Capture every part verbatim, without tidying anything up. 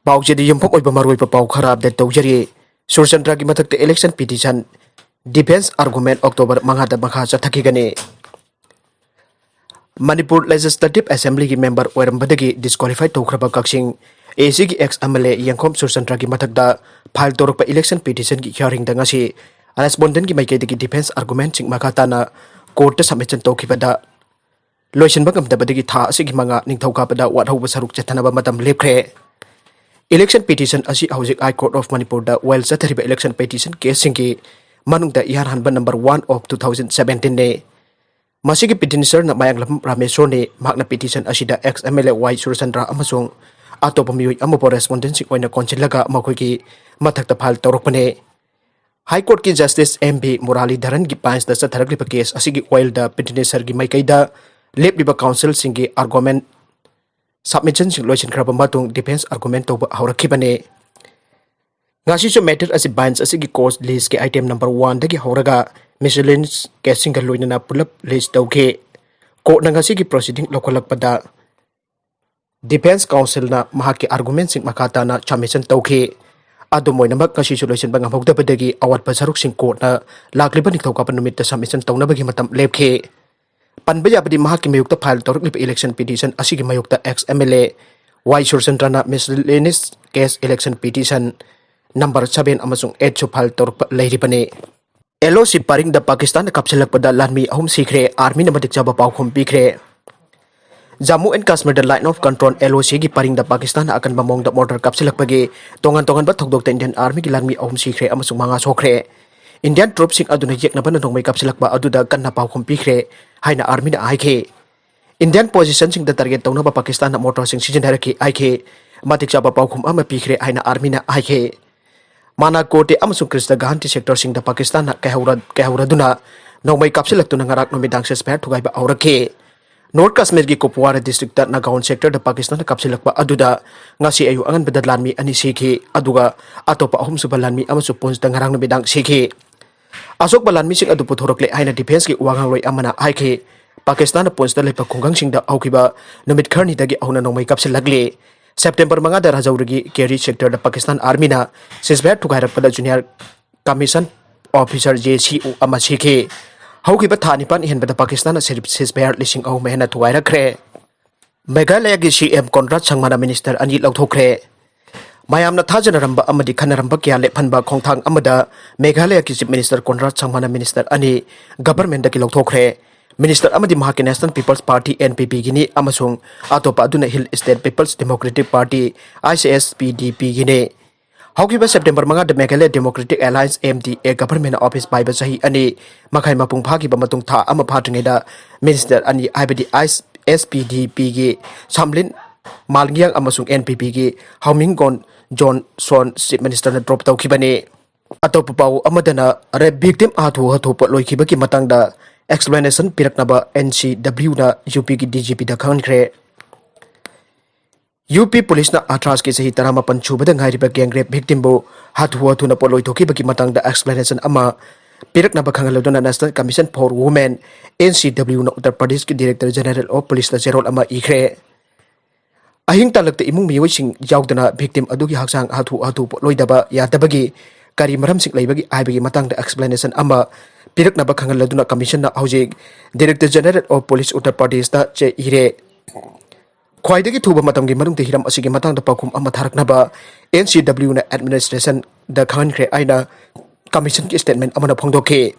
ꯄꯥꯎꯆꯦꯗ ꯌꯨꯝꯐꯝ ꯑꯣꯏꯕ ꯃꯔꯨꯑꯣꯏꯕ ꯄꯥꯎ ꯈꯔ ꯑꯞꯗꯦꯠ ꯇꯧꯖꯔꯤ꯫ ꯁꯨꯔꯆꯟꯗ꯭ꯔꯒꯤ ꯃꯊꯛꯇ election petition, defence argument October ꯃꯉꯥꯗ ꯃꯈꯥ ꯆꯠꯊꯈꯤꯒꯅꯤ꯫ ꯃꯅꯤꯄꯨꯔ ꯂꯦꯖꯤꯁꯂꯦꯇꯤꯚ ꯑꯦꯁꯦꯝꯕ꯭ꯂꯤꯒꯤ ꯃꯦꯝꯕꯔ ꯑꯣꯏꯔꯝꯕꯗꯒꯤ ꯗꯤꯁꯀ꯭ꯋꯥꯂꯤꯐꯥꯏ ꯇꯧꯈ꯭ꯔꯕ ꯀꯛꯆꯤꯡ ꯑꯦꯁꯤꯒꯤ ꯑꯦꯛꯁ ꯑꯦꯝ ꯑꯦꯜ ꯑꯦ ꯌꯦꯡꯈꯣꯝ ꯁꯨꯔꯆꯟꯗ꯭ꯔꯒꯤ ꯃꯊꯛꯇ ꯐꯥꯏꯜ ꯇꯧꯔꯛꯄ ꯏꯂꯦꯛꯁꯟ ꯄꯤꯇꯤꯁꯟꯒꯤ ꯍꯤꯌꯥꯔꯤꯡꯗ ꯉꯁꯤ ꯔꯦꯁꯄꯣꯟꯗꯦꯟꯒꯤ ꯃꯥꯏꯀꯩꯗꯒꯤ ꯗꯤꯐꯦꯟꯁ ꯑꯥꯔꯒꯨꯃꯦꯟꯁꯤꯡ ꯃꯈꯥ ꯇꯥꯅ ꯀꯣꯔꯠꯇ ꯁꯕꯃꯤꯁꯟ ꯇꯧꯈꯤꯕꯗ ꯂꯣꯏꯁꯤꯟꯕ ꯉꯝꯗꯕꯗꯒꯤ ꯊꯥ ꯑꯁꯤꯒꯤ ꯃꯉꯥ ꯅꯤꯡꯊꯧꯀꯥꯕꯗ ꯋꯥꯠꯍꯧꯕ ꯁꯔꯨꯛ ꯆꯠꯊꯅꯕ ꯃꯇꯝ ꯂꯦꯞꯈ꯭ꯔꯦ꯫ ꯏꯂꯦꯛꯁꯟ ꯄꯤꯇꯤꯁꯟ ꯑꯁꯤ ꯍꯧꯖꯤꯛ ꯍꯥꯏ ꯀꯣꯔꯠ ꯑꯣꯐ ꯃꯅꯤꯄꯨꯔꯗ ꯋꯥꯏꯜ ꯆꯠꯊꯔꯤꯕ ꯏꯂꯦꯛꯁꯟ ꯄꯤꯇꯤꯁꯟ ꯀꯦꯁꯁꯤꯡꯒꯤ ꯃꯅꯨꯡꯗ ꯏꯍꯥꯟ ꯍꯥꯟꯕ number one of two thousand ꯁꯕꯦꯟꯇꯤꯟꯅꯤ꯫ ꯃꯁꯤꯒꯤ ꯄꯤꯇꯤꯁꯅꯔꯅ ꯃꯌꯥꯡꯂꯝ ꯔꯥꯃꯦꯁꯣꯔꯅꯤ꯫ ꯃꯍꯥꯛꯅ ꯄꯤꯇꯤꯁꯟ ꯑꯁꯤꯗ ex M L A Y Surchandra ꯑꯃꯁꯨꯡ ꯑꯇꯣꯞꯄ ꯃꯤꯑꯣꯏ ꯑꯃꯕꯨ ꯔꯦꯁꯄꯣꯟꯗꯦꯟꯁꯤꯡ ꯑꯣꯏꯅ ꯀꯣꯟꯁꯤꯜꯂꯒ ꯃꯈꯣꯏꯒꯤ ꯃꯊꯛꯇ ꯐꯥꯏꯜ ꯇꯧꯔꯛꯄꯅꯤ꯫ ꯍꯥꯏ ꯀꯣꯔꯠꯀꯤ ꯖꯁꯇꯤꯁ ꯑꯦꯝ ꯕꯤ ꯃꯨꯔꯥꯂꯤꯙꯔꯟꯒꯤ ꯕꯦꯟꯁꯇ ꯆꯠꯊꯔꯛꯂꯤꯕ ꯀꯦꯁ ꯑꯁꯤꯒꯤ ꯋꯥꯏꯜꯗ ꯄꯤꯇꯤꯁꯅꯔꯒꯤ ꯃꯥꯏꯀꯩꯗ ꯂꯦꯞꯂꯤꯕ ꯀꯥꯎꯟꯁꯤꯜꯁꯤꯡꯒꯤ ꯑꯥꯔꯒꯨꯃꯦꯟ ꯁꯕꯃꯤꯁꯟꯁꯤꯡ ꯂꯣꯏꯁꯤꯟꯈ꯭ꯔꯕ ꯃꯇꯨꯡ ꯗꯤꯐꯦꯟꯁ ꯑꯥꯔꯒꯨꯃꯦꯟ ꯇꯧꯕ ꯍꯧꯔꯛꯈꯤꯕꯅꯤ꯫ ꯉꯁꯤꯁꯨ ꯃꯦꯇꯔ ꯑꯁꯤ ꯕꯦꯟꯁ ꯑꯁꯤꯒꯤ ꯀꯣꯔꯠ ꯂꯤꯁꯀꯤ ꯑꯥꯏꯇꯦꯝ ꯅꯝꯕꯔ ꯋꯥꯟꯗꯒꯤ ꯍꯧꯔꯒ ꯃꯤꯁꯦꯂꯦꯅꯤꯌꯁ ꯀꯦꯁꯁꯤꯡꯒ ꯂꯣꯏꯅꯅ ꯄꯨꯂꯞ ꯂꯤꯁ ꯇꯧꯈꯤ꯫ ꯀꯣꯔꯠꯅ ꯉꯁꯤꯒꯤ ꯄ꯭ꯔꯣꯁꯤꯗꯤꯡ ꯂꯧꯈꯠꯂꯛꯄꯗ ꯗꯤꯐꯦꯟꯁ ꯀꯥꯎꯟꯁꯤꯜꯅ ꯃꯍꯥꯛꯀꯤ ꯑꯥꯔꯒꯨꯃꯦꯟꯁꯤꯡ ꯃꯈꯥ ꯇꯥꯅ ꯁꯕꯃꯤꯁꯟ ꯇꯧꯈꯤ꯫ ꯑꯗꯨꯝ ꯑꯣꯏꯅꯃꯛ, ꯉꯁꯤꯁꯨ ꯂꯣꯏꯁꯤꯟꯕ ꯉꯝꯍꯧꯗꯕꯗꯒꯤ ꯑꯋꯥꯠꯄ ꯁꯔꯨꯛꯁꯤꯡ ꯀꯣꯔꯠꯅ ꯂꯥꯛꯂꯤꯕ ꯅꯤꯡꯊꯧꯀꯥꯕ ꯅꯨꯃꯤꯠꯇ ꯁꯕꯃꯤꯁꯟ ꯇꯧꯅꯕꯒꯤ ꯃꯇꯝ ꯂꯦꯞꯈꯤ꯫ ꯄꯟꯕ ꯌꯥꯕꯗꯤ, ꯃꯍꯥꯛꯀꯤ ꯃꯥꯌꯣꯛꯇ ꯐꯥꯏꯜ ꯇꯧꯔꯛꯂꯤꯕ ꯏꯂꯦꯛꯁꯟ ꯄꯤꯇꯤꯁꯟ ꯑꯁꯤꯒꯤ ꯃꯥꯌꯣꯛꯇ ex M L A Y ꯁꯨꯔꯆꯟꯗ꯭ꯔꯅ miscellaneous case election petition number seven ꯑꯃꯁꯨꯡ ꯑꯩꯠꯁꯨ ꯐꯥꯏꯜ ꯇꯧꯔꯛꯄ ꯂꯩꯔꯤꯕꯅꯤ꯫ ꯑꯦꯜ ꯑꯣ ꯁꯤ ꯄꯔꯤꯡꯗ ꯄꯥꯀꯤꯁꯇꯥꯟꯅ ꯀꯥꯞꯁꯤꯜꯂꯛꯄꯗ ꯂꯥꯟꯃꯤ ꯑꯍꯨꯝ ꯁꯤꯈ꯭ꯔꯦ, ꯑꯥꯔꯃꯤꯅ ꯃꯇꯤꯛ ꯆꯥꯕ ꯄꯥꯎꯈꯨꯝ ꯄꯤꯈ꯭ꯔꯦ꯫ ꯖꯝꯃꯨ ꯑꯦꯟ ꯀꯥꯁꯃꯤꯔꯗ line of control, L O ꯁꯤꯒꯤ ꯄꯔꯤꯡꯗ ꯄꯥꯀꯤꯁꯇꯥꯟꯅ ꯑꯀꯟꯕ ꯃꯑꯣꯡꯗ ꯃꯣꯔꯇꯔ ꯀꯥꯞꯁꯤꯜꯂꯛꯄꯒꯤ ꯇꯣꯉꯥꯟ ꯇꯣꯉꯥꯟꯕ ꯊꯧꯗꯣꯛꯇ ꯏꯟꯗꯤꯌꯟ ꯑꯥꯔꯃꯤꯒꯤ ꯂꯥꯟꯃꯤ ꯑꯍꯨꯝ ꯁꯤꯈ꯭ꯔꯦ ꯑꯃꯁꯨꯡ ꯃꯉꯥ ꯁꯣꯛꯈ꯭ꯔꯦ꯫ ꯏꯟꯗꯤꯌꯟ ꯇ꯭ꯔꯨꯞꯁꯤꯡ ꯑꯗꯨꯅ ꯌꯦꯛꯅꯕꯅ ꯅꯣꯡꯃꯩ ꯀꯥꯞꯁꯤꯜꯂꯛꯄ ꯑꯗꯨꯗ ꯀꯟꯅ ꯄꯥꯎꯈꯨꯝ ꯄꯤꯈ꯭ꯔꯦ ꯍꯥꯏꯅ ꯑꯥꯔꯃꯤꯅ ꯍꯥꯏꯈꯤ꯫ ꯏꯟꯗꯤꯌꯟ ꯄꯣꯖꯤꯁꯟꯁꯤꯡꯗ ꯇꯥꯔꯒꯦꯠ ꯇꯧꯅꯕ ꯄꯥꯀꯤꯁꯇꯥꯟꯅ ꯃꯣꯔꯇꯔꯁꯤꯡ ꯁꯤꯖꯤꯟꯅꯔꯛꯈꯤ ꯍꯥꯏꯈꯤ꯫ ꯃꯇꯤꯛ ꯆꯥꯕ ꯄꯥꯎꯈꯨꯝ ꯑꯃ ꯄꯤꯈ꯭ꯔꯦ ꯍꯥꯏꯅ ꯑꯥꯔꯃꯤꯅ ꯍꯥꯏꯈꯤ꯫ ꯃꯥꯅꯥꯀꯣꯇꯦ ꯑꯃꯁꯨꯡ ꯀ꯭ꯔꯤꯁꯅꯒꯥꯟꯇꯤ ꯁꯦꯛꯇꯔꯁꯤꯡꯗ ꯄꯥꯀꯤꯁꯇꯥꯟꯅ ꯀꯥꯏꯍꯧꯔ-, ꯀꯥꯏꯍꯧꯔꯗꯨꯅ ꯅꯣꯡꯃꯩ ꯀꯥꯞꯁꯤꯜꯂꯛꯇꯨꯅ ꯉꯔꯥꯡ ꯅꯨꯃꯤꯗꯥꯡ ceasefire ꯊꯨꯒꯥꯏꯕ ꯍꯧꯔꯛꯈꯤ꯫ ꯅꯣꯔꯠ ꯀꯥꯁꯃꯤꯔꯒꯤ ꯀꯨꯞꯋꯥꯔꯥ ꯗꯤꯁꯇ꯭ꯔꯤꯛꯇ ꯅꯥꯒꯥꯎꯟ ꯁꯦꯛꯇꯔꯗ ꯄꯥꯀꯤꯁꯇꯥꯟꯅ ꯀꯥꯞꯁꯤꯜꯂꯛꯄ ꯑꯗꯨꯗ ꯉꯁꯤ ꯑꯌꯨꯛ ꯑꯉꯟꯕꯗ ꯂꯥꯟꯃꯤ ꯑꯅꯤ ꯁꯤꯈꯤ, ꯑꯗꯨꯒ ꯑꯇꯣꯞꯄ ꯑꯍꯨꯝꯁꯨꯕ ꯂꯥꯟꯃꯤ ꯑꯃꯁꯨ ꯄꯨꯟꯁꯇ ꯉꯔꯥꯡ ꯅꯨꯃꯤꯗꯥꯡ ꯁꯤꯈꯤ꯫ ꯑꯁꯣꯛꯄ ꯂꯥꯟꯃꯤꯁꯤꯡ ꯑꯗꯨ ꯄꯨꯊꯣꯔꯛꯂꯦ ꯍꯥꯏꯅ ꯗꯤꯐꯦꯟꯁꯀꯤ ꯋꯥꯉꯥꯡꯂꯣꯏ ꯑꯃꯅ ꯍꯥꯏꯈꯤ꯫ ꯄꯥꯀꯤꯁꯇꯥꯟꯅ ꯄꯨꯟꯁꯇ ꯂꯩꯕ ꯈꯨꯡꯒꯪꯁꯤꯡꯗ ꯍꯧꯈꯤꯕ ꯅꯨꯃꯤꯠ ꯈꯔꯅꯤꯗꯒꯤ ꯍꯧꯅ ꯅꯣꯡꯃꯩ ꯀꯥꯞꯁꯤꯜꯂꯛꯂꯤ꯫ ꯁꯦꯞꯇꯦꯝꯕꯔ ꯃꯉꯥꯗ ꯔꯥꯖꯧꯔꯤꯒꯤ ꯀꯦꯔꯤ ꯁꯦꯛꯇꯔꯗ ꯄꯥꯀꯤꯁꯇꯥꯟ ꯑꯥꯔꯃꯤꯅ ceasefire ꯊꯨꯒꯥꯏꯔꯛꯄꯗ junior commission officer J C O ꯑꯃ ꯁꯤꯈꯤ꯫ ꯍꯧꯈꯤꯕ ꯊꯥ ꯅꯤꯄꯥꯟ ꯍꯦꯟꯕꯗ ꯄꯥꯀꯤꯁꯇꯥꯟꯅ ceasefire ꯂꯤꯁꯤꯡ ꯑꯍꯨꯝ ꯍꯦꯟꯅ ꯊꯨꯒꯥꯏꯔꯛꯈ꯭ꯔꯦ꯫ ꯃꯦꯘꯥꯂꯌꯒꯤ ꯁꯤ ꯑꯦꯝ ꯀꯣꯟꯔꯥꯗ ꯁꯪꯃꯥꯅ ꯃꯤꯅꯤꯁꯇꯔ ꯑꯅꯤ ꯂꯧꯊꯣꯛꯈ꯭ꯔꯦ꯫ ꯃꯌꯥꯝꯅ ꯊꯥꯖꯅꯔꯝꯕ ꯑꯃꯗꯤ ꯈꯟꯅꯔꯝꯕ ꯀꯌꯥ ꯂꯦꯞꯍꯟꯕ ꯈꯣꯡꯊꯥꯡ ꯑꯃꯗ ꯃꯦꯘꯥꯂꯌꯒꯤ ꯆꯤꯐ ꯃꯤꯅꯤꯁꯇꯔ ꯀꯣꯟꯔꯥꯗ ꯁꯪꯃꯥꯅ ꯃꯤꯅꯤꯁꯇꯔ ꯑꯅꯤ ꯒꯚꯔꯟꯃꯦꯟꯠꯇꯒꯤ ꯂꯧꯊꯣꯛꯈ꯭ꯔꯦ꯫ ꯃꯤꯅꯤꯁꯇꯔ ꯑꯃꯗꯤ ꯃꯍꯥꯛꯀꯤ National People's Party, N P P Guinea ꯑꯃꯁꯨꯡ ꯑꯇꯣꯞꯄ ꯑꯗꯨꯅ Hill State People's Democratic Party, I S P D P ꯒꯤꯅꯤ꯫ ꯍꯧꯈꯤꯕ ꯁꯦꯞꯇꯦꯝꯕꯔ ꯃꯉꯥꯗ Meghalaya democratic alliance, M D A, ꯒꯚꯔꯟꯃꯦꯟꯠꯅ ꯑꯣꯐꯤꯁ ꯄꯥꯏꯕ ꯆꯍꯤ ꯑꯅꯤ ꯃꯈꯥꯏ ꯃꯄꯨꯡ ꯐꯥꯈꯤꯕ ꯃꯇꯨꯡ ꯊꯥ ꯑꯃ ꯐꯥꯗ꯭ꯔꯤꯉꯩꯗ ꯃꯤꯅꯤꯁꯇꯔ ꯑꯅꯤ, ꯍꯥꯏꯕꯗꯤ I S P D P ꯒꯤ ꯁꯝꯂꯤꯟ ꯃꯥꯜꯉꯤꯌꯥꯡ ꯑꯃꯁꯨꯡ N P P ꯒꯤ ꯍꯥꯎꯃꯤꯡꯒꯣꯟ ꯖꯣꯟꯁꯣꯟ ꯆꯤꯐ ꯃꯤꯅꯤꯁꯇꯔꯅ ꯗ꯭ꯔꯣꯞ ꯇꯧꯈꯤꯕꯅꯤ꯫ ꯑꯇꯣꯞꯄ ꯄꯥꯎ ꯑꯃꯗꯅ, ꯔꯦꯞ ꯚꯤꯛꯇꯤꯝ ꯍꯥꯊꯨ ꯍꯥꯊꯨ ꯄꯣꯠꯂꯣꯏꯈꯤꯕꯒꯤ ꯃꯇꯥꯡꯗ ꯑꯦꯛꯁꯄ꯭ꯂꯦꯅꯦꯁꯟ ꯄꯤꯔꯛꯅꯕ N C W ꯅ U P ꯒꯤ D G P ꯗ ꯈꯪꯍꯟꯈ꯭ꯔꯦ꯫ U P ꯄꯨꯂꯤꯁꯅ ꯍꯊ꯭ꯔꯥꯁꯀꯤ ꯆꯍꯤ ꯇꯔꯥꯃꯥꯄꯟ ꯁꯨꯕꯗ ꯉꯥꯏꯔꯤꯕ gang rape victim ꯕꯨ ꯍꯥꯊꯨ ꯍꯥꯊꯨꯅ ꯄꯣꯠꯂꯣꯏꯊꯣꯛꯈꯤꯕꯒꯤ ꯃꯇꯥꯡꯗ ꯑꯦꯛꯁꯄ꯭ꯂꯦꯅꯦꯁꯟ ꯑꯃ ꯄꯤꯔꯛꯅꯕ ꯈꯪꯍꯜꯂꯗꯨꯅ National Commission for Women, N C W ꯅ ꯎꯠꯇꯔ ꯄ꯭ꯔꯗꯦꯁꯀꯤ Director General of Police ꯇ ꯆꯦꯔꯣꯜ ꯑꯃ ꯏꯈ꯭ꯔꯦ꯫ ꯑꯍꯤꯡ ꯇꯥꯂꯛꯇ ꯏꯃꯨꯡ ꯃꯤꯑꯣꯏꯁꯤꯡ ꯌꯥꯎꯗꯅ ꯚꯤꯛꯇꯤꯝ ꯑꯗꯨꯒꯤ ꯍꯛꯆꯥꯡ ꯍꯥꯊꯨ ꯍꯥꯊꯨ ꯄꯣꯠꯂꯣꯏꯗꯕ ꯌꯥꯗꯕꯒꯤ ꯀꯔꯤ ꯃꯔꯝꯁꯤꯡ ꯂꯩꯕꯒꯦ ꯍꯥꯏꯕꯒꯤ ꯃꯇꯥꯡꯗ ꯑꯦꯛꯁꯄ꯭ꯂꯦꯅꯦꯁꯟ ꯑꯃ ꯄꯤꯔꯛꯅꯕ ꯈꯪꯍꯜꯂꯗꯨꯅ ꯀꯃꯤꯁꯟꯅ ꯍꯧꯖꯤꯛ Director General of Police Uttar ꯄ꯭ꯔꯗꯦꯁꯇ ꯆꯦ ꯏꯔꯦ꯫ ꯈ꯭ꯋꯥꯏꯗꯒꯤ ꯊꯨꯕ ꯃꯇꯝꯒꯤ ꯃꯅꯨꯡꯗ ꯍꯤꯔꯝ ꯑꯁꯤꯒꯤ ꯃꯇꯥꯡꯗ ꯄꯥꯎꯈꯨꯝ ꯑꯃ ꯊꯥꯔꯛꯅꯕ N C W ꯅ ꯑꯦꯗꯃꯤꯅꯤꯁꯇ꯭ꯔꯦꯁꯟꯗ ꯈꯪꯍꯟꯈ꯭ꯔꯦ ꯍꯥꯏꯅ ꯀꯃꯤꯁꯟꯒꯤ ꯁ꯭ꯇꯦꯠꯃꯦꯟ ꯑꯃꯅ ꯐꯣꯡꯗꯣꯛꯈꯤ꯫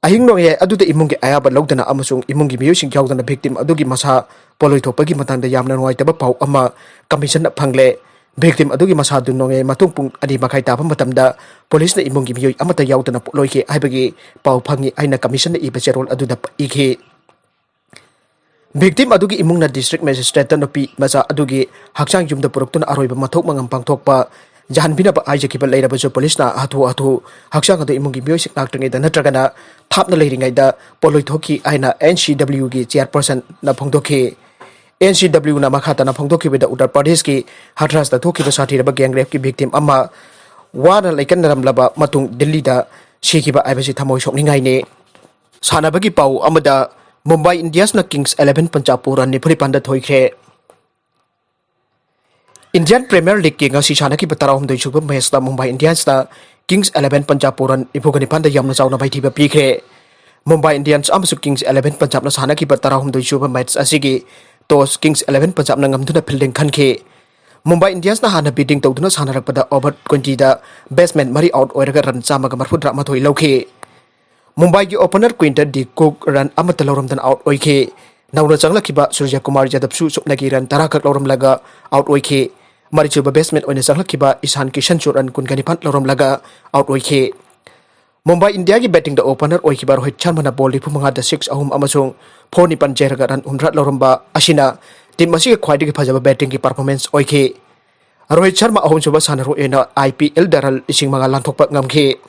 ꯑꯍꯤꯡ ꯅꯣꯡꯌꯥꯏ ꯑꯗꯨꯗ ꯏꯃꯨꯡꯒꯤ ꯑꯌꯥꯕ ꯂꯧꯗꯅ ꯑꯃꯁꯨꯡ ꯏꯃꯨꯡꯒꯤ ꯃꯤꯑꯣꯏꯁꯤꯡ ꯌꯥꯎꯗꯅ ꯚꯤꯛꯇꯤꯝ ꯑꯗꯨꯒꯤ ꯃꯁꯥ ꯄꯣꯠꯂꯣꯏꯊꯣꯛꯄꯒꯤ ꯃꯇꯥꯡꯗ ꯌꯥꯝꯅ ꯅꯨꯡꯉꯥꯏꯇꯕ ꯄꯥꯎ ꯑꯃ ꯀꯃꯤꯁꯟꯅ ꯐꯪꯂꯦ꯫ ꯚꯤꯛꯇꯤꯝ ꯑꯗꯨꯒꯤ ꯃꯁꯥꯗꯨ ꯅꯣꯡꯌꯥꯏ ꯃꯇꯨꯡ ꯄꯨꯡ ꯑꯅꯤ ꯃꯈꯥꯏ ꯇꯥꯕ ꯃꯇꯝꯗ ꯄꯨꯂꯤꯁꯅ ꯏꯃꯨꯡꯒꯤ ꯃꯤꯑꯣꯏ ꯑꯃꯠꯇ ꯌꯥꯎꯗꯅ ꯄꯣꯠꯂꯣꯏꯈꯤ ꯍꯥꯏꯕꯒꯤ ꯄꯥꯎ ꯐꯪꯉꯤ ꯍꯥꯏꯅ ꯀꯃꯤꯁꯟꯅ ꯏꯕ ꯆꯦꯔꯣꯜ ꯑꯗꯨꯗ ꯏꯈꯤ꯫ ꯚꯤꯛꯇꯤꯝ ꯑꯗꯨꯒꯤ ꯏꯃꯨꯡꯅ ꯗꯤꯁꯇ꯭ꯔꯤꯛ ꯃꯦꯖꯤꯁꯇ꯭ꯔꯦꯠꯇ ꯅꯨꯄꯤ ꯃꯆꯥ ꯑꯗꯨꯒꯤ ꯍꯛꯆꯥꯡ ꯌꯨꯝꯗ ꯄꯨꯔꯛꯇꯨꯅ ꯑꯔꯣꯏꯕ ꯃꯊꯧ ꯃꯉꯝ ꯄꯥꯡꯊꯣꯛꯄ ꯌꯥꯍꯟꯕꯤꯅꯕ ꯍꯥꯏꯖꯈꯤꯕ ꯂꯩꯔꯕꯁꯨ ꯄꯨꯂꯤꯁꯅ ꯍꯥꯊꯨ ꯍꯥꯊꯨ ꯍꯛꯆꯥꯡ ꯑꯗꯨ ꯏꯃꯨꯡꯒꯤ ꯃꯤꯑꯣꯏꯁꯤꯡ ꯂꯥꯛꯇ꯭ꯔꯤꯉꯩꯗ ꯅꯠꯇ꯭ꯔꯒꯅ ꯊꯥꯞꯅ ꯂꯩꯔꯤꯉꯩꯗ ꯄꯣꯠꯂꯣꯏꯊꯣꯛꯈꯤ ꯍꯥꯏꯅ N C W ꯒꯤ ꯆꯤꯌꯔꯄꯔꯁꯟꯅ ꯐꯣꯡꯗꯣꯛꯈꯤ꯫ N C W ꯅ ꯃꯈꯥ ꯇꯥꯅ ꯐꯣꯡꯗꯣꯛꯈꯤꯕꯗ ꯎꯠꯇꯔ ꯄ꯭ꯔꯗꯦꯁꯀꯤ ꯍꯊ꯭ꯔꯥꯁꯇ ꯊꯣꯛꯈꯤꯕ ꯁꯥꯊꯤꯔꯕ gang rape ꯀꯤ ꯚꯤꯛꯇꯤꯝ ꯑꯃ ꯋꯥꯅ ꯂꯩꯀꯟꯅꯔꯝꯂꯕ ꯃꯇꯨꯡ ꯗꯤꯜꯂꯤꯗ ꯁꯤꯈꯤꯕ ꯍꯥꯏꯕꯁꯤ ꯊꯃꯣꯏ ꯁꯣꯛꯅꯤꯡꯉꯥꯏꯅꯤ꯫ ꯁꯥꯟꯅꯕꯒꯤ ꯄꯥꯎ ꯑꯃꯗ, ꯃꯨꯝꯕꯥꯏ ꯏꯟꯗꯤꯌꯟꯁꯅ ꯀꯤꯡꯁ ꯏꯂꯦꯚꯦꯟ ꯄꯟꯖꯥꯕꯄꯨ ꯔꯟ ꯅꯤꯐꯨ ꯅꯤꯄꯥꯟꯗ ꯊꯣꯏꯈ꯭ꯔꯦ꯫ Indian Premier Leagueꯀꯤ ꯉꯁꯤ ꯁꯥꯟꯅꯈꯤꯕ ꯇꯔꯥꯍꯨꯝꯗꯣꯏ ꯁꯨꯕ ꯃꯦꯆꯇ ꯃꯨꯝꯕꯥꯏ ꯏꯟꯗꯤꯌꯟꯁꯅ ꯀꯤꯡꯁ ꯏꯂꯦꯚꯦꯟ ꯄꯟꯖꯥꯕꯄꯨ ꯔꯟ ꯅꯤꯐꯨꯒ ꯅꯤꯄꯥꯟꯗ ꯌꯥꯝꯅ ꯆꯥꯎꯅ ꯃꯥꯏꯊꯤꯕ ꯄꯤꯈ꯭ꯔꯦ꯫ ꯃꯨꯝꯕꯥꯏ ꯏꯟꯗꯤꯌꯟꯁ ꯑꯃꯁꯨꯡ ꯀꯤꯡꯁ ꯏꯂꯦꯚꯦꯟ ꯄꯟꯖꯥꯕꯅ ꯁꯥꯟꯅꯈꯤꯕ ꯇꯔꯥꯍꯨꯝꯗꯣꯏ ꯁꯨꯕ ꯃꯦꯆ ꯑꯁꯤꯒꯤ ꯇꯣꯁ ꯀꯤꯡꯁ ꯏꯂꯦꯚꯦꯟ ꯄꯟꯖꯥꯕꯅ ꯉꯝꯗꯨꯅ ꯐꯤꯜꯗꯤꯡ ꯈꯟꯈꯤ꯫ ꯃꯨꯝꯕꯥꯏ ꯏꯟꯗꯤꯌꯟꯁꯅ ꯍꯥꯟꯅ ꯕꯦꯇꯤꯡ ꯇꯧꯗꯨꯅ ꯁꯥꯟꯅꯔꯛꯄꯗ ꯑꯣꯚꯔ ꯇ꯭ꯋꯦꯟꯇꯤꯗ ꯕꯦꯠꯁꯃꯦꯟ ꯃꯔꯤ ꯑꯥꯎꯠ ꯑꯣꯏꯔꯒ ꯔꯟ ꯆꯥꯝꯃꯒ ꯃꯔꯐꯨꯇꯔꯥ ꯃꯥꯊꯣꯏ ꯂꯧꯈꯤ꯫ ꯃꯨꯝꯕꯥꯏꯒꯤ ꯑꯣꯄꯅꯔ ꯀ꯭ꯋꯤꯟꯇꯟ ꯗꯤ ꯀꯨꯛ ꯔꯟ ꯑꯃꯠꯇ ꯂꯧꯔꯝꯗꯅ ꯑꯥꯎꯠ ꯑꯣꯏꯈꯤ꯫ ꯅꯧꯅ ꯆꯪꯂꯛꯈꯤꯕ ꯁꯨꯔꯖ ꯀꯨꯃꯥꯔ ꯌꯥꯗꯕꯁꯨ ꯁꯨꯞꯅꯒꯤ ꯔꯟ ꯇꯔꯥ ꯈꯛ ꯂꯧꯔꯝꯂꯒ ꯑꯥꯎꯠ ꯑꯣꯏꯈꯤ꯫ ꯃꯔꯤꯁꯨꯕ ꯕꯦꯠꯁꯃꯦꯟ ꯑꯣꯏꯅ ꯆꯪꯂꯛꯈꯤꯕ ꯏꯁꯥꯟ ꯀꯤꯁꯟꯁꯨ ꯔꯟ ꯀꯨꯟꯒ ꯅꯤꯄꯥꯟ ꯂꯧꯔꯝꯂꯒ ꯑꯥꯎꯠ ꯑꯣꯏꯈꯤ꯫ ꯃꯨꯝꯕꯥꯏ ꯏꯟꯗꯤꯌꯥꯒꯤ ꯕꯦꯇꯤꯡꯗ ꯑꯣꯄꯅꯔ ꯑꯣꯏꯈꯤꯕ ꯔꯣꯍꯤꯠ ꯁꯔꯃꯅ ꯕꯣꯜ ꯅꯤꯐꯨ ꯃꯉꯥꯗ ꯁꯤꯛꯁ ꯑꯍꯨꯝ ꯑꯃꯁꯨꯡ ꯐꯣꯔ ꯅꯤꯄꯥꯟ ꯌꯩꯔꯒ ꯔꯟ ꯍꯨꯝꯗ꯭ꯔꯥ ꯂꯧꯔꯝꯕ ꯑꯁꯤꯅ ꯇꯤꯝ ꯑꯁꯤꯒꯤ ꯈ꯭ꯋꯥꯏꯗꯒꯤ ꯐꯖꯕ ꯕꯦꯇꯤꯡꯒꯤ ꯄꯔꯐꯣꯔꯃꯦꯟꯁ ꯑꯣꯏꯈꯤ꯫ ꯔꯣꯍꯤꯠ ꯁꯔꯃ ꯑꯍꯨꯝꯁꯨꯕ ꯁꯥꯟꯅꯔꯣꯏ ꯑꯣꯏꯅ IPLꯗ ꯔꯟ ꯂꯤꯁꯤꯡ ꯃꯉꯥ ꯂꯥꯟꯊꯣꯛꯄ ꯉꯝꯈꯤ꯫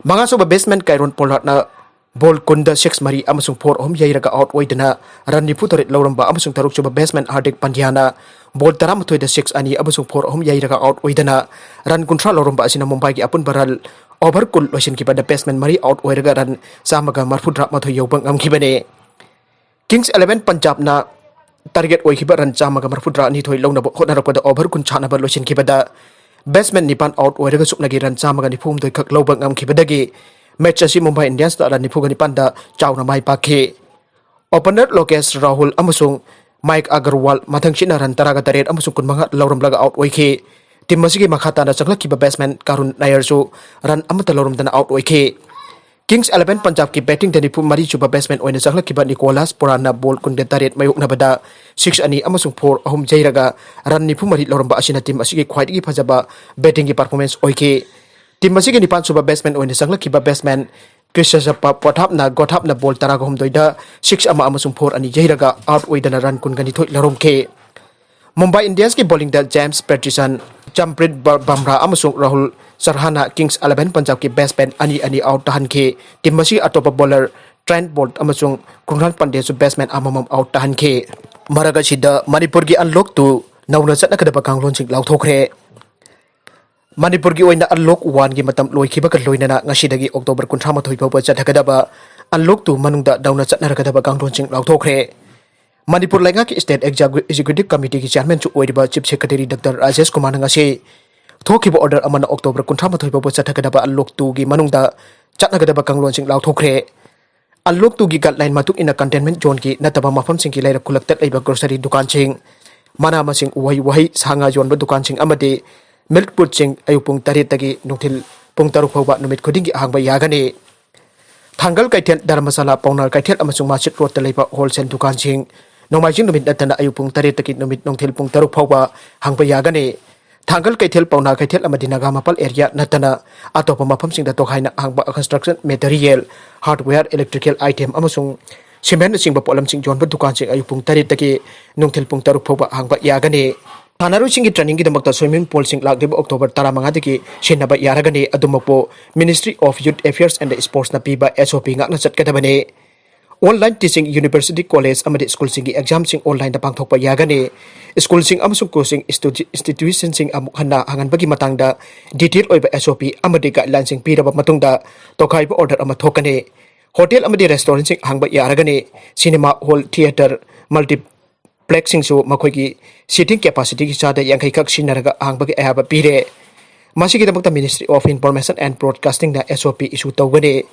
ꯃꯉꯥꯁꯨꯕ ꯕꯦꯠꯁꯃꯦꯟ ꯀꯥꯏꯔꯣꯟ ꯄꯣꯂꯥꯔꯗꯅ ꯕꯣꯜ ꯀꯨꯟꯗ ꯁꯤꯛꯁ ꯃꯔꯤ ꯑꯃꯁꯨꯡ ꯐꯣꯔ ꯑꯍꯨꯝ ꯌꯩꯔꯒ ꯑꯥꯎꯠ ꯑꯣꯏꯗꯅ ꯔꯟ ꯅꯤꯐꯨ ꯇꯔꯦꯠ ꯂꯧꯔꯝꯕ ꯑꯃꯁꯨꯡ ꯇꯔꯨꯛꯁꯨꯕ ꯕꯦꯠꯁꯃꯦꯟ ꯍꯥꯔꯗꯤꯛ ꯄꯥꯟꯗ꯭ꯌꯥꯅ ꯕꯣꯜ ꯇꯔꯥꯃꯥꯊꯣꯏꯗ ꯁꯤꯛꯁ ꯑꯅꯤ ꯑꯃꯁꯨꯡ ꯐꯣꯔ ꯑꯍꯨꯝ ꯌꯩꯔꯒ ꯑꯥꯎꯠ ꯑꯣꯏꯗꯅ ꯔꯟ ꯀꯨꯟꯊ꯭ꯔꯥ ꯂꯧꯔꯝꯕ ꯑꯁꯤꯅ ꯃꯨꯝꯕꯥꯏꯒꯤ ꯑꯄꯨꯟꯕ ꯔꯟ ꯑꯣꯚꯔ ꯀꯨꯟ ꯂꯣꯏꯁꯤꯟꯈꯤꯕꯗ ꯕꯦꯠꯁꯃꯦꯟ ꯃꯔꯤ ꯑꯥꯎꯠ ꯑꯣꯏꯔꯒ ꯔꯟ ꯆꯥꯝꯃꯒ ꯃꯔꯐꯨꯇꯔꯥ ꯃꯥꯊꯣꯏ ꯌꯧꯕ ꯉꯝꯈꯤꯕꯅꯤ꯫ ꯀꯤꯡꯁ ꯏꯂꯦꯚꯦꯟ ꯄꯟꯖꯥꯕꯅ ꯇꯥꯔꯒꯦꯠ ꯑꯣꯏꯈꯤꯕ ꯔꯟ ꯆꯥꯝꯃꯒ ꯃꯔꯐꯨꯇꯔꯥ ꯅꯤꯊꯣꯏ ꯂꯧꯅꯕ ꯍꯣꯠꯅꯔꯛꯄꯗ ꯑꯣꯚꯔ ꯀꯨꯟ ꯁꯥꯟꯅꯕ ꯂꯣꯏꯁꯤꯟꯈꯤꯕꯗ ꯕꯦꯠꯁꯃꯦꯟ ꯅꯤꯄꯥꯟ ꯑꯥꯎꯠ ꯑꯣꯏꯔꯒ ꯁꯨꯞꯅꯒꯤ ꯔꯟ ꯆꯥꯝꯃꯒ ꯅꯤꯐꯨ ꯍꯨꯝꯗꯣꯏ ꯈꯛ ꯂꯧꯕ ꯉꯝꯈꯤꯕꯗꯒꯤ ꯃꯦꯆ ꯑꯁꯤ ꯃꯨꯝꯕꯥꯏ ꯏꯟꯗꯤꯌꯟꯁꯅ ꯔꯟ ꯅꯤꯐꯨꯒ ꯅꯤꯄꯥꯟꯗ ꯆꯥꯎꯅ ꯃꯥꯏ ꯄꯥꯛꯈꯤ꯫ ꯑꯣꯄꯅꯔ ꯂꯣꯀꯦꯁ ꯔꯥꯍꯨꯜ ꯑꯃꯁꯨꯡ ꯃꯥꯏꯛ ꯑꯒꯔꯋꯥꯜ ꯃꯊꯪꯁꯤꯠꯅ ꯔꯟ ꯇꯔꯥꯒ ꯇꯔꯦꯠ ꯑꯃꯁꯨꯡ ꯀꯨꯟꯃꯉꯥ ꯂꯧꯔꯝꯂꯒ ꯑꯥꯎꯠ ꯑꯣꯏꯈꯤ꯫ ꯇꯤꯝ ꯑꯁꯤꯒꯤ ꯃꯈꯥ ꯇꯥꯅ ꯆꯪꯂꯛꯈꯤꯕ ꯕꯦꯠꯁꯃꯦꯟ ꯀꯥꯔꯨꯟ ꯅꯥꯌꯔꯁꯨ ꯔꯟ ꯑꯃꯠꯇ ꯂꯧꯔꯝꯗꯅ ꯑꯥꯎꯠ ꯑꯣꯏꯈꯤ꯫ ꯀꯤꯡꯁ ꯏꯂꯦꯚꯦꯟ ꯄꯟꯖꯥꯕꯀꯤ ꯕꯦꯇꯤꯡꯗ ꯅꯤꯐꯨ ꯃꯔꯤ ꯁꯨꯕ ꯕꯦꯠꯁꯃꯦꯟ ꯑꯣꯏꯅ ꯆꯪꯂꯛꯈꯤꯕ ꯅꯤꯀꯣꯂꯥꯁ ꯄꯨꯔꯥꯟꯅ ꯕꯣꯜ ꯀꯨꯟꯒ ꯇꯔꯦꯠ ꯃꯥꯌꯣꯛꯅꯕꯗ ꯁꯤꯛꯁ ꯑꯅꯤ ꯑꯃꯁꯨꯡ ꯐꯣꯔ ꯑꯍꯨꯝ ꯌꯩꯔꯒ ꯔꯟ ꯅꯤꯐꯨ ꯃꯔꯤ ꯂꯧꯔꯝꯕ ꯑꯁꯤꯅ ꯇꯤꯝ ꯑꯁꯤꯒꯤ ꯈ꯭ꯋꯥꯏꯗꯒꯤ ꯐꯖꯕ ꯕꯦꯇꯤꯡꯒꯤ ꯄꯔꯐꯣꯔꯃꯦꯟꯁ ꯑꯣꯏꯈꯤ꯫ ꯇꯤꯝ ꯑꯁꯤꯒꯤ ꯅꯤꯄꯥꯟ ꯁꯨꯕ ꯕꯦꯠꯁꯃꯦꯟ ꯑꯣꯏꯅ ꯆꯪꯂꯛꯈꯤꯕ ꯕꯦꯠꯁꯃꯦꯟ ꯀ꯭ꯔꯤꯁꯇꯣꯐꯔ ꯄꯊꯥꯞꯅ ꯒꯣꯊꯥꯞꯅ ꯕꯣꯜ ꯇꯔꯥꯒ ꯍꯨꯝꯗꯣꯏꯗ ꯁꯤꯛꯁ ꯑꯃ ꯑꯃꯁꯨꯡ ꯐꯣꯔ ꯑꯅꯤ ꯌꯩꯔꯒ ꯑꯥꯎꯠ ꯑꯣꯏꯗꯅ ꯔꯟ ꯀꯨꯟꯒ ꯅꯤꯊꯣꯏ ꯂꯧꯔꯝꯈꯤ꯫ ꯃꯨꯝꯕꯥꯏ ꯏꯟꯗꯤꯌꯟꯁꯀꯤ ꯕꯣꯂꯤꯡꯗ ꯖꯦꯝꯁ ꯄꯦꯇꯤꯁꯟ, ꯖꯝꯄ꯭ꯔꯤꯠ ꯕ-, ꯕꯝꯔꯥ ꯑꯃꯁꯨꯡ ꯔꯥꯍꯨꯜ ꯆꯔꯍꯥꯅ ꯀꯤꯡꯁ ꯏꯂꯦꯚꯦꯟ ꯄꯟꯖꯥꯕꯀꯤ ꯕꯦꯠꯁꯃꯦꯟ ꯑꯅꯤ ꯑꯅꯤ ꯑꯥꯎꯠ ꯇꯥꯍꯟꯈꯤ꯫ ꯇꯤꯝ ꯑꯁꯤꯒꯤ ꯑꯇꯣꯞꯄ ꯕꯣꯂꯔ ꯇ꯭ꯔꯦꯟꯠ ꯕꯣꯜꯠ ꯑꯃꯁꯨꯡ ꯀ꯭ꯔꯨꯅꯥꯜ ꯄꯥꯟꯗ꯭ꯌꯥꯁꯨ ꯕꯦꯠꯁꯃꯦꯟ ꯑꯃꯃꯝ ꯑꯥꯎꯠ ꯇꯥꯍꯟꯈꯤ꯫ ꯃꯔꯛ ꯑꯁꯤꯗ ꯃꯅꯤꯄꯨꯔꯒꯤ ꯑꯟꯂꯣꯛ ꯇꯨ ꯅꯧꯅ ꯆꯠꯅꯒꯗꯕ ꯀꯥꯡꯂꯣꯟꯁꯤꯡ ꯂꯥꯎꯊꯣꯛꯈ꯭ꯔꯦ꯫ ꯃꯅꯤꯄꯨꯔꯒꯤ ꯑꯣꯏꯅ ꯑꯟꯂꯣꯛ ꯋꯥꯟꯒꯤ ꯃꯇꯝ ꯂꯣꯏꯈꯤꯕꯒ ꯂꯣꯏꯅꯅ ꯉꯁꯤꯗꯒꯤ ꯑꯣꯛꯇꯣꯕꯔ ꯀꯨꯟꯊ꯭ꯔꯥ ꯃꯥꯊꯣꯏ ꯐꯥꯎꯕ ꯆꯠꯊꯒꯗꯕ ꯑꯟꯂꯣꯛ ꯇꯨ ꯃꯅꯨꯡꯗ ꯅꯧꯅ ꯆꯠꯅꯔꯒꯗꯕ ꯀꯥꯡꯂꯣꯟꯁꯤꯡ ꯂꯥꯎꯊꯣꯛꯈ꯭ꯔꯦ꯫ ꯃꯅꯤꯄꯨꯔ ꯂꯩꯉꯥꯛꯀꯤ State Executive Committeeꯒꯤ Chairmanꯁꯨ ꯑꯣꯏꯔꯤꯕ Chief Secretary Doctor ꯔꯥꯖꯦꯁ ꯀꯨꯃꯥꯔꯅ ꯉꯁꯤ ꯊꯣꯛꯈꯤꯕ order ꯑꯃꯅ October ꯀꯨꯟꯊ꯭ꯔꯥ ꯃꯥꯊꯣꯏ ꯐꯥꯎꯕ ꯆꯠꯊꯒꯗꯕ ꯑꯟꯂꯣꯛ ꯇꯨꯒꯤ ꯃꯅꯨꯡꯗ ꯆꯠꯅꯒꯗꯕ ꯀꯥꯡꯂꯣꯟꯁꯤꯡ ꯂꯥꯎꯊꯣꯛꯈ꯭ꯔꯦ꯫ ꯑꯟꯂꯣꯛ ꯇꯨꯒꯤ guideline ꯃꯇꯨꯡ ꯏꯟꯅ containment zoneꯒꯤ ꯅꯠꯇꯕ ꯃꯐꯝꯁꯤꯡꯒꯤ ꯂꯩꯔꯛ ꯈꯨꯜꯂꯛꯇ ꯂꯩꯕ grocery ꯗꯨꯀꯥꯟꯁꯤꯡ, ꯃꯅꯥ ꯃꯁꯤꯡ, ꯎꯍꯩ ꯋꯥꯍꯩ, ꯁꯥ ꯉꯥ ꯌꯣꯟꯕ ꯗꯨꯀꯥꯟꯁꯤꯡ ꯑꯃꯗꯤ milk boothꯁꯤꯡ ꯑꯌꯨꯛ ꯄꯨꯡ ꯇꯔꯦꯠꯇꯒꯤ ꯅꯨꯡꯊꯤꯜ ꯄꯨꯡ ꯇꯔꯨꯛ ꯐꯥꯎꯕ ꯅꯨꯃꯤꯠ ꯈꯨꯗꯤꯡꯒꯤ ꯍꯥꯡꯕ ꯌꯥꯒꯅꯤ꯫ ꯊꯥꯡꯒꯜ ꯀꯩꯊꯦꯜ, ꯙꯔꯃꯁꯥꯂꯥ, ꯄꯥꯎꯅꯥ ꯀꯩꯊꯦꯜ ꯑꯃꯁꯨꯡ ꯃꯥꯔꯆꯦꯠ ꯔꯣꯗꯇ ꯂꯩꯕ wholesale ꯗꯨꯀꯥꯟꯁꯤꯡ ꯅꯣꯡꯃꯥꯏꯖꯤꯡ ꯅꯨꯃꯤꯠ ꯅꯠꯇꯅ ꯑꯌꯨꯛ ꯄꯨꯡ ꯇꯔꯦꯠꯇꯒꯤ ꯅꯨꯃꯤꯠ ꯅꯨꯡꯊꯤꯜ ꯄꯨꯡ ꯇꯔꯨꯛ ꯐꯥꯎꯕ ꯍꯥꯡꯕ ꯌꯥꯒꯅꯤ꯫ ꯊꯥꯡꯒꯜ ꯀꯩꯊꯦꯜ, ꯄꯥꯎꯅꯥ ꯀꯩꯊꯦꯜ ꯑꯃꯗꯤ ꯅꯥꯒꯥ ꯃꯄꯥꯜ area ꯅꯠꯇꯅ ꯑꯇꯣꯞꯄ ꯃꯐꯝꯁꯤꯡꯗ ꯇꯣꯈꯥꯏꯅ ꯍꯥꯡꯕ construction material, hardware, electrical item ꯑꯃꯁꯨꯡ cement ꯅꯆꯤꯡꯕ ꯄꯣꯠꯂꯝꯁꯤꯡ ꯌꯣꯟꯕ ꯗꯨꯀꯥꯟꯁꯤꯡ ꯑꯌꯨꯛ ꯄꯨꯡ ꯇꯔꯦꯠꯇꯒꯤ ꯅꯨꯡꯊꯤꯜ ꯄꯨꯡ ꯇꯔꯨꯛ ꯐꯥꯎꯕ ꯍꯥꯡꯕ ꯌꯥꯒꯅꯤ꯫ ꯁꯥꯟꯅꯔꯣꯏꯁꯤꯡꯒꯤ trainingꯒꯤꯗꯃꯛꯇ swimming poolꯁꯤꯡ ꯂꯥꯛꯂꯤꯕ October ꯇꯔꯥꯃꯉꯥꯗꯒꯤ ꯁꯤꯖꯤꯟꯅꯕ ꯌꯥꯔꯒꯅꯤ꯫ ꯑꯗꯨꯃꯛꯄꯨ Ministry of Youth Affairs and Sportsꯅ ꯄꯤꯕ SOP ꯉꯥꯛꯅ ꯆꯠꯀꯗꯕꯅꯤ꯫ Online teaching, university, college ꯑꯃꯗꯤ schoolꯁꯤꯡꯒꯤ examꯁꯤꯡ onlineꯗ ꯄꯥꯡꯊꯣꯛꯄ ꯌꯥꯒꯅꯤ꯫ Schoolꯁꯤꯡ ꯑꯃꯁꯨꯡ coaching institu-, institutionꯁꯤꯡ ꯑꯃꯨꯛ ꯍꯟꯅ ꯍꯥꯡꯍꯟꯕꯒꯤ ꯃꯇꯥꯡꯗ detail ꯑꯣꯏꯕ SOP ꯑꯃꯗꯤ guidelineꯁꯤꯡ ꯄꯤꯔꯕ ꯃꯇꯨꯡꯗ ꯇꯣꯈꯥꯏꯕ order ꯑꯃ ꯊꯣꯛꯀꯅꯤ꯫ Hotel ꯑꯃꯗꯤ restaurantꯁꯤꯡ ꯍꯥꯡꯕ ꯌꯥꯔꯒꯅꯤ꯫ Cinema hall, theatre, multiplexꯁꯤꯡꯁꯨ ꯃꯈꯣꯏꯒꯤ seating capacityꯒꯤ ꯆꯥꯗ ꯌꯥꯡꯈꯩ ꯈꯛ ꯁꯤꯖꯤꯟꯅꯔꯒ ꯍꯥꯡꯕꯒꯤ ꯑꯌꯥꯕ ꯄꯤꯔꯦ꯫ ꯃꯁꯤꯒꯤꯗꯃꯛꯇ Ministry of Information and Broadcastingꯅ SOP issue ꯇꯧꯒꯅꯤ꯫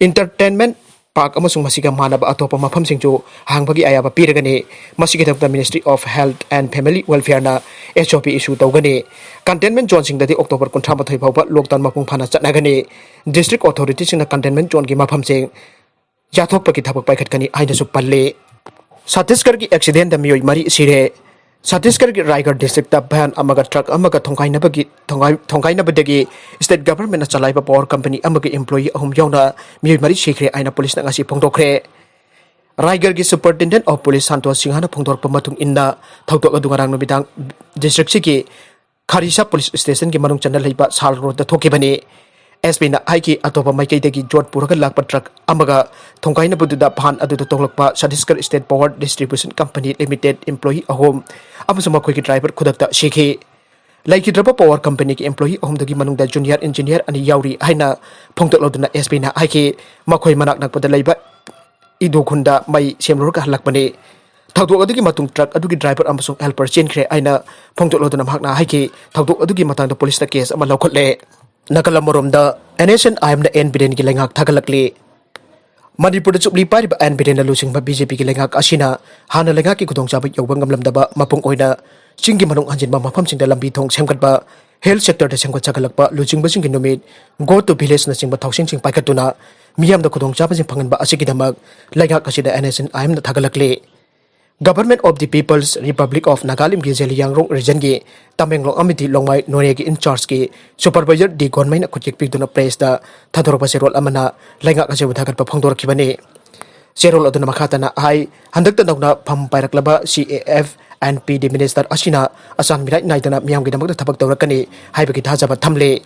Entertainment park ꯑꯃꯁꯨꯡ ꯃꯁꯤꯒ ꯃꯥꯟꯅꯕ ꯑꯇꯣꯞꯄ ꯃꯐꯝꯁꯤꯡꯁꯨ ꯍꯥꯡꯕꯒꯤ ꯑꯌꯥꯕ ꯄꯤꯔꯒꯅꯤ꯫ ꯃꯁꯤꯒꯤꯗꯃꯛꯇ Ministry of Health and Family Welfareꯅ SOP issue ꯇꯧꯒꯅꯤ꯫ Containment zoneꯁꯤꯡꯗꯗꯤ October ꯀꯨꯟꯊ꯭ꯔꯥ ꯃꯥꯊꯣꯏ ꯐꯥꯎꯕ lockdown ꯃꯄꯨꯡ ꯐꯥꯅ ꯆꯠꯅꯒꯅꯤ꯫ District authorityꯁꯤꯡꯅ containment zoneꯒꯤ ꯃꯐꯝꯁꯤꯡ ꯌꯥꯊꯣꯛꯄꯒꯤ ꯊꯕꯛ ꯄꯥꯏꯈꯠꯀꯅꯤ ꯍꯥꯏꯅꯁꯨ ꯄꯜꯂꯤ꯫ ꯆꯇꯤꯁꯒꯔꯒꯤ accidentꯗ ꯃꯤꯑꯣꯏ ꯃꯔꯤ ꯁꯤꯔꯦ꯫ ꯆꯇꯤꯁꯒꯔꯒꯤ ꯔꯥꯏꯒꯔ districtꯇ van ꯑꯃꯒ truck ꯑꯃꯒ ꯊꯣꯡꯒꯥꯏꯅꯕꯒꯤ, ꯊꯣꯡꯒꯥꯏ-, ꯊꯣꯡꯒꯥꯏꯅꯕꯗꯒꯤ state governmentꯅ ꯆꯂꯥꯏꯕ power company ꯑꯃꯒꯤ employee ꯑꯍꯨꯝ ꯌꯥꯎꯅ ꯃꯤꯑꯣꯏ ꯃꯔꯤ ꯁꯤꯈ꯭ꯔꯦ ꯍꯥꯏꯅ policeꯅ ꯉꯁꯤ ꯐꯣꯡꯗꯣꯛꯈ꯭ꯔꯦ꯫ ꯔꯥꯏꯒꯔꯒꯤ Superintendent of Police ꯁꯥꯟꯇꯣꯁ ꯁꯤꯡꯍꯅ ꯐꯣꯡꯗꯣꯔꯛꯄ ꯃꯇꯨꯡ ꯏꯟꯅ, ꯊꯧꯗꯣꯛ ꯑꯗꯨ ꯉꯔꯥꯡ ꯅꯨꯃꯤꯗꯥꯡ districtꯁꯤꯒꯤ ꯈꯥꯔꯤꯁꯥ police stationꯒꯤ ꯃꯅꯨꯡ ꯆꯟꯅ ꯂꯩꯕ ꯁꯥꯜ roadꯇ ꯊꯣꯛꯈꯤꯕꯅꯤ꯫ SPꯅ ꯍꯥꯏꯈꯤ, ꯑꯇꯣꯞꯄ ꯃꯥꯏꯀꯩꯗꯒꯤ ꯌꯣꯠ ꯄꯨꯔꯒ ꯂꯥꯛꯄ truck ꯑꯃꯒ ꯊꯣꯡꯒꯥꯏꯅꯕꯗꯨꯗ van ꯑꯗꯨꯗ ꯇꯣꯡꯂꯛꯄ Chhattisgarh State Power Distribution Company Limited employee ꯑꯍꯨꯝ ꯑꯃꯁꯨꯡ ꯃꯈꯣꯏꯒꯤ driver ꯈꯨꯗꯛꯇ ꯁꯤꯈꯤ꯫ ꯂꯩꯈꯤꯗ꯭ꯔꯕ power companyꯒꯤ employee ꯑꯍꯨꯝꯗꯨꯒꯤ ꯃꯅꯨꯡꯗ junior engineer ꯑꯅꯤ ꯌꯥꯎꯔꯤ ꯍꯥꯏꯅ ꯐꯣꯡꯗꯣꯛꯂꯗꯨꯅ SPꯅ ꯍꯥꯏꯈꯤ, ꯃꯈꯣꯏ ꯃꯅꯥꯛ ꯅꯛꯄꯗ ꯂꯩꯕ ꯏꯗꯨ ꯈꯨꯟꯗ ꯃꯩ ꯁꯦꯝꯂꯨꯔꯒ ꯍꯜꯂꯛꯄꯅꯤ꯫ ꯊꯧꯗꯣꯛ ꯑꯗꯨꯒꯤ ꯃꯇꯨꯡ ꯇ꯭ꯔꯛ ꯑꯗꯨꯒꯤ ꯗ꯭ꯔꯥꯏꯚꯔ ꯑꯃꯁꯨꯡ ꯍꯦꯜꯄꯔ ꯆꯦꯟꯈ꯭ꯔꯦ ꯍꯥꯏꯅ ꯐꯣꯡꯗꯣꯛꯂꯗꯨꯅ ꯃꯍꯥꯛꯅ ꯍꯥꯏꯈꯤ꯫ ꯊꯧꯗꯣꯛ ꯑꯗꯨꯒꯤ ꯃꯇꯥꯡꯗ ꯄꯨꯂꯤꯁꯅ ꯀꯦꯁ ꯑꯃ ꯂꯧꯈꯠꯂꯦ꯫ ꯅꯥꯒꯥꯂꯝ ꯑꯃꯔꯣꯝꯗ, ꯑꯦꯟ ꯑꯦꯁ ꯑꯦꯟ ꯑꯥꯏ ꯑꯦꯝꯅ ꯑꯦꯟ ꯕꯤꯔꯦꯟꯒꯤ ꯂꯩꯉꯥꯛ ꯊꯥꯒꯠꯂꯛꯂꯤ꯫ ꯃꯅꯤꯄꯨꯔꯗ ꯆꯨꯞꯂꯤ ꯄꯥꯏꯔꯤꯕ ꯑꯦꯟ ꯕꯤꯔꯦꯟꯅ ꯂꯨꯆꯤꯡꯕ ꯕꯤ ꯖꯦ ꯄꯤꯒꯤ ꯂꯩꯉꯥꯛ ꯑꯁꯤꯅ ꯍꯥꯟꯅ ꯂꯩꯉꯥꯛꯀꯤ ꯈꯨꯗꯣꯡꯆꯥꯕ ꯌꯧꯕ ꯉꯝꯂꯝꯗꯕ ꯃꯄꯨꯡ ꯑꯣꯏꯅ ꯆꯤꯡꯒꯤ ꯃꯅꯨꯡ ꯍꯟꯖꯤꯟꯕ ꯃꯐꯝꯁꯤꯡꯗ ꯂꯝꯕꯤ ꯊꯣꯡ ꯁꯦꯝꯒꯠꯄ, ꯍꯦꯜꯊ ꯁꯦꯛꯇꯔꯗ ꯁꯦꯝꯒꯠ ꯁꯥꯒꯠꯂꯛꯄ, ꯂꯨꯆꯤꯡꯕꯁꯤꯡꯒꯤ ꯅꯨꯃꯤꯠ, Go to Village ꯅꯆꯤꯡꯕ ꯊꯧꯁꯤꯜꯁꯤꯡ ꯄꯥꯏꯈꯠꯇꯨꯅ ꯃꯤꯌꯥꯝꯗ ꯈꯨꯗꯣꯡꯆꯥꯕꯁꯤꯡ ꯐꯪꯍꯟꯕ ꯑꯁꯤꯒꯤꯗꯃꯛ ꯂꯩꯉꯥꯛ ꯑꯁꯤꯗ ꯑꯦꯟ ꯑꯦꯁ ꯑꯦꯟ ꯑꯥꯏ ꯑꯦꯝꯅ ꯊꯥꯒꯠꯂꯛꯂꯤ꯫ Government of the People's Republic of Nagalimꯒꯤ ꯖꯦꯂꯤꯌꯥꯡꯔꯣꯡ ꯔꯤꯖꯟꯒꯤ ꯇꯃꯦꯡꯂꯣꯡ ꯑꯃꯗꯤ ꯂꯣꯡꯃꯥꯏ ꯅꯣꯅꯦꯒꯤ ꯏꯟꯆꯥꯔꯖꯀꯤ ꯁꯨꯄꯔꯚꯥꯏꯖꯔ ꯗꯤ ꯒꯣꯟꯃꯩꯅ ꯈꯨꯠꯌꯦꯛ ꯄꯤꯗꯨꯅ ꯄ꯭ꯔꯦꯁꯇ ꯊꯥꯗꯣꯔꯛꯄ ꯆꯦꯔꯣꯜ ꯑꯃꯅ ꯂꯩꯉꯥꯛ ꯑꯁꯤꯕꯨ ꯊꯥꯒꯠꯄ ꯐꯣꯡꯗꯣꯔꯛꯈꯤꯕꯅꯤ꯫ ꯆꯦꯔꯣꯜ ꯑꯗꯨꯅ ꯃꯈꯥ ꯇꯥꯅ ꯍꯥꯏ, ꯍꯟꯗꯛꯇ ꯅꯧꯅ ꯐꯝ ꯄꯥꯏꯔꯛꯂꯕ ꯁꯤ A F N P D minister ꯑꯁꯤꯅ ꯑꯆꯥꯟ ꯃꯤꯔꯥꯏ ꯅꯥꯏꯗꯅ ꯃꯤꯌꯥꯝꯒꯤꯗꯃꯛꯇ ꯊꯕꯛ ꯇꯧꯔꯛꯀꯅꯤ ꯍꯥꯏꯕꯒꯤ ꯊꯥꯖꯕ ꯊꯝꯂꯤ꯫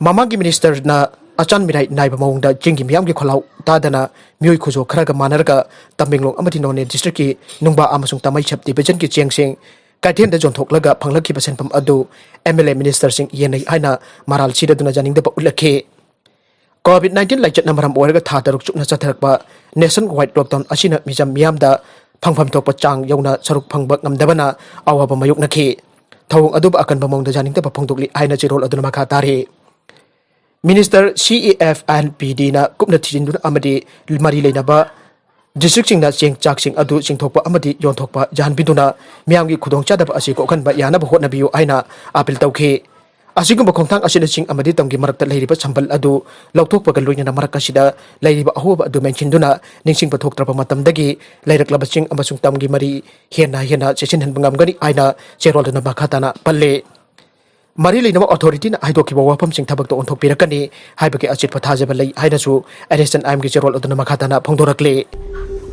ꯃꯃꯥꯡꯒꯤ ꯃꯤꯅꯤꯁꯇꯔꯅ ꯑꯆꯥꯟ ꯃꯤꯔꯥꯏ ꯅꯥꯏꯕ ꯃꯑꯣꯡꯗ ꯆꯤꯡꯒꯤ ꯃꯤꯌꯥꯝꯒꯤ ꯈꯣꯜꯂꯥꯎ ꯇꯥꯗꯅ ꯃꯤꯑꯣꯏ ꯈꯨꯖꯣ ꯈꯔꯒ ꯃꯥꯟꯅꯔꯒ ꯇꯃꯦꯡꯂꯣꯡ ꯑꯃꯗꯤ ꯅꯣꯅꯦ ꯗꯤꯁꯇ꯭ꯔꯤꯛꯀꯤ ꯅꯨꯡꯕꯥ ꯑꯃꯁꯨꯡ ꯇꯥꯃꯩ ꯁꯕ ꯗꯤꯕꯤꯖꯟꯒꯤ ꯆꯦꯡꯁꯤꯡ ꯀꯩꯊꯦꯜꯗ ꯌꯣꯟꯊꯣꯛꯂꯒ ꯐꯪꯂꯛꯈꯤꯕ ꯁꯦꯟꯐꯝ ꯑꯗꯨ ꯑꯦꯝ ꯑꯦꯜ ꯑꯦ ꯃꯤꯅꯤꯁꯇꯔꯁꯤꯡ ꯌꯦꯟꯅꯩ ꯍꯥꯏꯅ ꯃꯔꯥꯜ ꯁꯤꯔꯗꯨꯅ ꯌꯥꯅꯤꯡꯗꯕ ꯎꯠꯂꯛꯈꯤ꯫ ꯀꯣꯚꯤꯗ ꯅꯥꯏꯟꯇꯤꯟ ꯂꯥꯏꯆꯠꯅ ꯃꯔꯝ ꯑꯣꯏꯔꯒ ꯊꯥ ꯇꯔꯨꯛ ꯆꯨꯞꯅ ꯆꯠꯊꯔꯛꯄ ꯅꯦꯁꯟ ꯋꯥꯏꯗ ꯂꯣꯛꯗꯥꯎꯟ ꯑꯁꯤꯅ ꯃꯤꯆꯝ ꯃꯤꯌꯥꯝꯗ ꯐꯪꯐꯝ ꯊꯣꯛꯄ ꯆꯥꯡ ꯌꯧꯅ ꯁꯔꯨꯛ ꯐꯪꯕ ꯉꯝꯗꯕꯅ ꯑꯋꯥꯕ ꯃꯥꯌꯣꯛꯅꯈꯤ꯫ ꯊꯧꯑꯣꯡ ꯑꯗꯨꯕꯨ ꯑꯀꯟꯕ ꯃꯑꯣꯡꯗ ꯌꯥꯅꯤꯡꯗꯕ ꯐꯣꯡꯗꯣꯛꯂꯤ ꯍꯥꯏꯅ ꯆꯦꯔꯣꯜ ꯑꯗꯨꯅ ꯃꯈꯥ ꯇꯥꯔꯤ꯫ ꯃꯤꯅꯤꯁꯇꯔ ꯁꯤ ꯑꯦ ꯑꯦꯐ ꯑꯦꯟ ꯄꯤ ꯗꯤꯅ ꯀꯨꯞꯅ ꯊꯤꯖꯤꯟꯗꯨꯅ ꯑꯃꯗꯤ ꯃꯔꯤ ꯂꯩꯅꯕ ꯗꯤꯁꯇ꯭ꯔꯤꯛꯁꯤꯡꯅ ꯆꯦꯡ ꯆꯥꯛꯁꯤꯡ ꯑꯗꯨ ꯆꯤꯡꯊꯣꯛꯄ ꯑꯃꯗꯤ ꯌꯣꯟꯊꯣꯛꯄ ꯌꯥꯍꯟꯕꯤꯗꯨꯅ ꯃꯤꯌꯥꯝꯒꯤ ꯈꯨꯗꯣꯡꯆꯥꯗꯕ ꯑꯁꯤ ꯀꯣꯛꯍꯟꯕ ꯌꯥꯅꯕ ꯍꯣꯠꯅꯕꯤꯌꯨ ꯍꯥꯏꯅ ꯑꯥꯄꯤꯜ ꯇꯧꯈꯤ꯫ ꯑꯁꯤꯒꯨꯝꯕ ꯈꯣꯡꯊꯥꯡ ꯑꯁꯤꯅ ꯆꯤꯡ ꯑꯃꯗꯤ ꯇꯝꯒꯤ ꯃꯔꯛꯇ ꯂꯩꯔꯤꯕ ꯁꯝꯕꯜ ꯑꯗꯨ ꯂꯧꯊꯣꯛꯄꯒ ꯂꯣꯏꯅꯅ ꯃꯔꯛ ꯑꯁꯤꯗ ꯂꯩꯔꯤꯕ ꯑꯍꯣꯕ ꯑꯗꯨ ꯃꯦꯟꯁꯤꯟꯗꯨꯅ ꯅꯤꯡꯁꯤꯡꯕ ꯊꯣꯛꯇ꯭ꯔꯕ ꯃꯇꯝꯗꯒꯤ ꯂꯩꯔꯛꯂꯕ ꯆꯤꯡ ꯑꯃꯁꯨꯡ ꯇꯝꯒꯤ ꯃꯔꯤ ꯍꯦꯟꯅ ꯍꯦꯟꯅ ꯆꯦꯠꯁꯤꯟꯍꯟꯕ ꯉꯝꯒꯅꯤ ꯍꯥꯏꯅ ꯆꯦꯔꯣꯜꯗꯨꯅ ꯃꯈꯥ ꯇꯥꯅ ꯄꯜꯂꯤ꯫ ꯃꯔꯤ ꯂꯩꯅꯕ ꯑꯣꯊꯣꯔꯤꯇꯤꯅ ꯍꯥꯏꯗꯣꯛꯈꯤꯕ ꯋꯥꯐꯝꯁꯤꯡ ꯊꯕꯛꯇ ꯑꯣꯟꯊꯣꯛꯄꯤꯔꯛꯀꯅꯤ ꯍꯥꯏꯕꯒꯤ ꯑꯆꯦꯠꯄ ꯊꯥꯖꯕ ꯂꯩ ꯍꯥꯏꯅꯁꯨ ꯑꯦꯟ ꯑꯦꯁ ꯑꯦꯟ ꯑꯥꯏ ꯑꯦꯝꯒꯤ ꯆꯦꯔꯣꯜ ꯑꯗꯨꯅ ꯃꯈꯥ ꯇꯥꯅ ꯐꯣꯡꯗꯣꯔꯛꯂꯤ꯫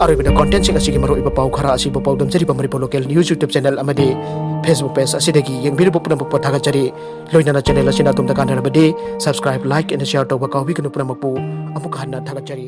ꯑꯔꯣꯏꯕꯗ ꯀꯣꯟꯇꯦꯟꯁꯤꯡ ꯑꯁꯤꯒꯤ ꯃꯔꯨꯑꯣꯏꯕ ꯄꯥꯎ ꯈꯔ ꯑꯁꯤꯕꯨ ꯄꯥꯎꯗꯝꯖꯔꯤꯕ Manipur local news YouTube channel ꯑꯃꯗꯤ ꯐꯦꯁꯕꯨꯛ ꯄꯦꯖ ꯑꯁꯤꯗꯒꯤ ꯌꯦꯡꯕꯤꯔꯤꯕ ꯄꯨꯝꯅꯃꯛꯄꯨ ꯊꯥꯒꯠꯆꯔꯤ꯫ ꯂꯣꯏꯅꯅ ꯆꯦꯅꯦꯜ ꯑꯁꯤꯅ ꯑꯗꯣꯝꯗ ꯀꯥꯟꯅꯔꯕꯗꯤ ꯁꯕꯁꯀ꯭ꯔꯥꯏꯕ, ꯂꯥꯏꯛ ꯑꯦꯟ ꯁꯤꯌꯥꯔ ꯇꯧꯕ ꯀꯥꯎꯕꯤꯒꯅꯨ꯫ ꯄꯨꯝꯅꯃꯛꯄꯨ ꯑꯃꯨꯛ ꯍꯟꯅ ꯊꯥꯒꯠꯆꯔꯤ꯫